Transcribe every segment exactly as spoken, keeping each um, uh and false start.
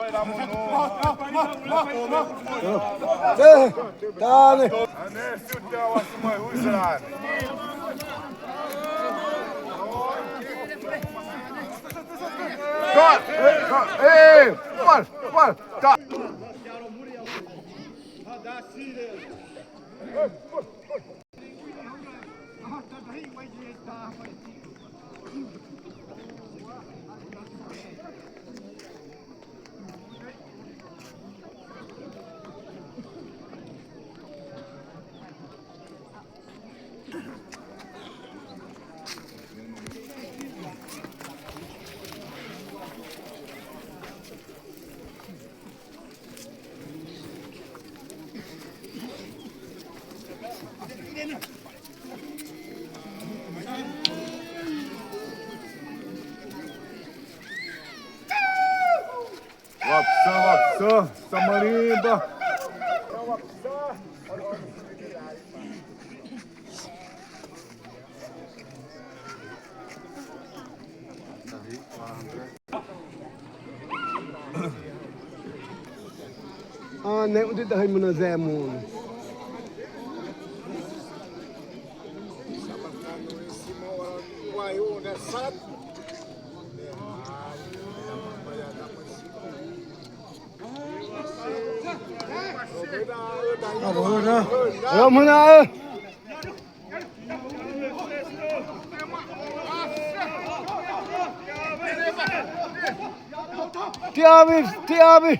Ê, tane. Ê, ê, ê, mal, mal, ta. Wapsa, wapsa, samarimba. Ãne ude dahâimana zé mono. Romhâna â. Ti'ai, ti'ai,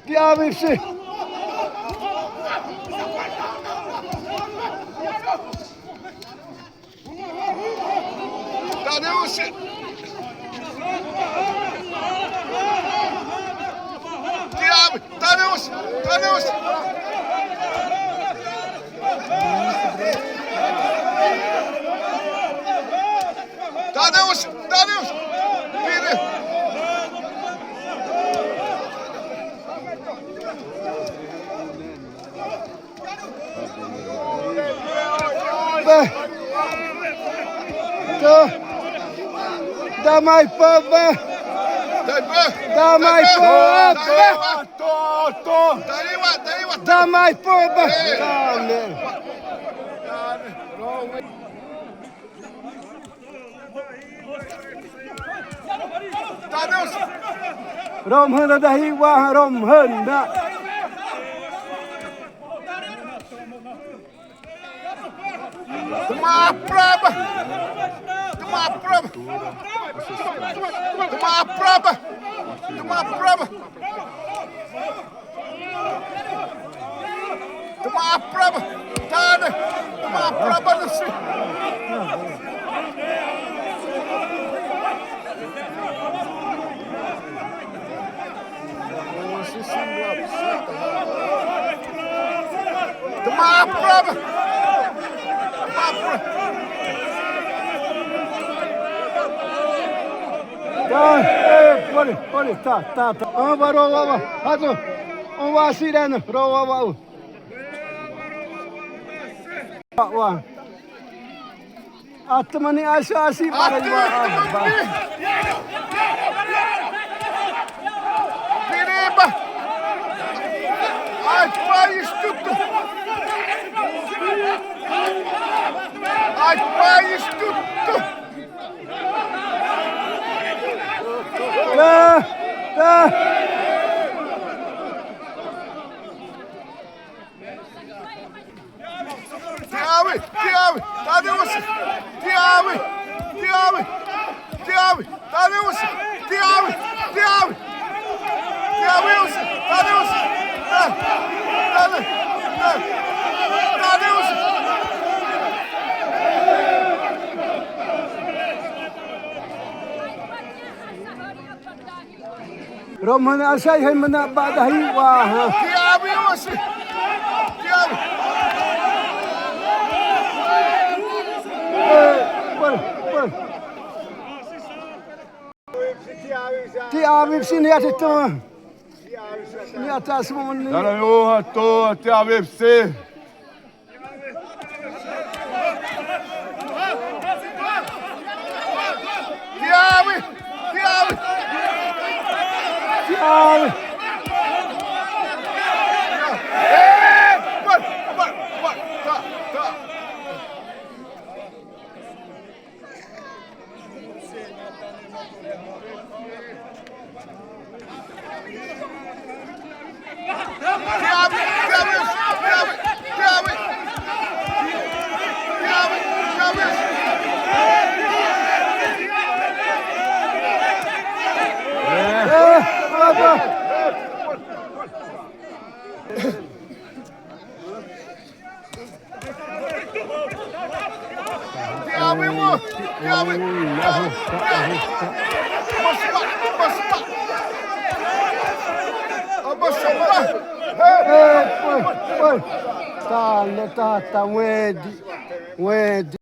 ti'ai si. Tadeusi. Ti'ai, Tadeusi, Tadeusi. Tadeusi, Tadeusi. Pire. Bã. Tô. Dama ipâ bã. Dama ipâ. Dama ipâ bã. Tô, tô, tô. Dama ipâ bã. Amen. Romhâna dahi wa, Romhâna. Tama praba. Tama praba. Tama praba. Tama praba. Tama praba. Tane. Tama praba nasi. Tama praba. Tama praba. Tá, é, pode, pode, tá, tá, tá. Ãwa rowaba, hã tô. Ãwa sirene, rowaba. Wa. Atmani asa asi bara wa. Biriba. Ai, pai estuto. Ai, pai estuto. Tá, tá. Ti'ai, ti'ai, Tadeusi. Ti'ai, ti'ai, ti'ai, Tadeusi. Ti'ai, ti'ai, ti'ai, Tadeusi. Tá, tá, tá, Tadeusi. Romhâna asa ihâimana bâ dahi wa hã. Ti'ai, ti'ai. Ti'ai si ni ati tô. Ni ata sumuni. Dara yo hã tô, ti'ai si. Ti'ai, ti'ai. Ai. Tane tata wẽdi, wẽdi.